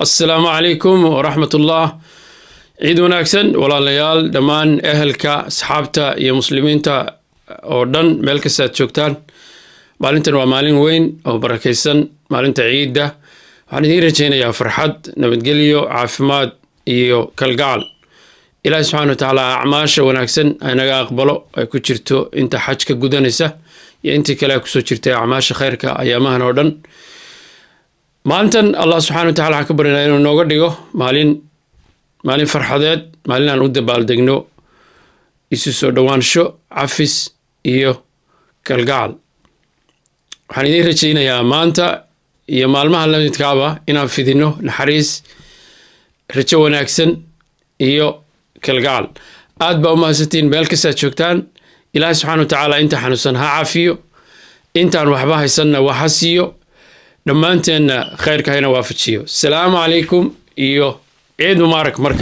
Assalaamu calaykum waraxmatullah. Ciid wanaagsan, walaalayaal, dhammaan ehelka, asxaabta iyo muslimiinta oo dhan, meel kasta aad joogtaan. Maalintan waa maalin weyn oo barakaysan, maalinta ciidda. Waxaan idiin rajaynayaa farxad, nabadgelyo, caafimaad iyo kalgacal. Ilaahi subxana wa tacaala acmaasha wanaagsan haynaga aqbalo, ay ku jirto inta xajka gudanaysa iyo intii kale ay kusoo jirtay acmaasha khayrka ayaamahan oo dhan. Maalintan Allah subxana wa tacala waxaan ka baryanaa inuu nooga dhigo maalin farxadeed, maalin aan u dabaaldegno isu soo dhowaansho, cafis iyo kalgacal. Waxaan idiin rajaynayaa maanta iyo maalmaha lamidkaaba inaan fidino naxariis, rajo wanaagsan iyo kalgacal. Aad baa u mahadsantiin meel kastaad joogtaan. Ilaahay subxana wa tacaala inta xanuunsan ha caafiyo, intaan waxba haysanna wax ha siiyo, dhammaanteenna khayrka hayna waafajiyo. Asalaamu calaykum iyo ciid mubaarak marka.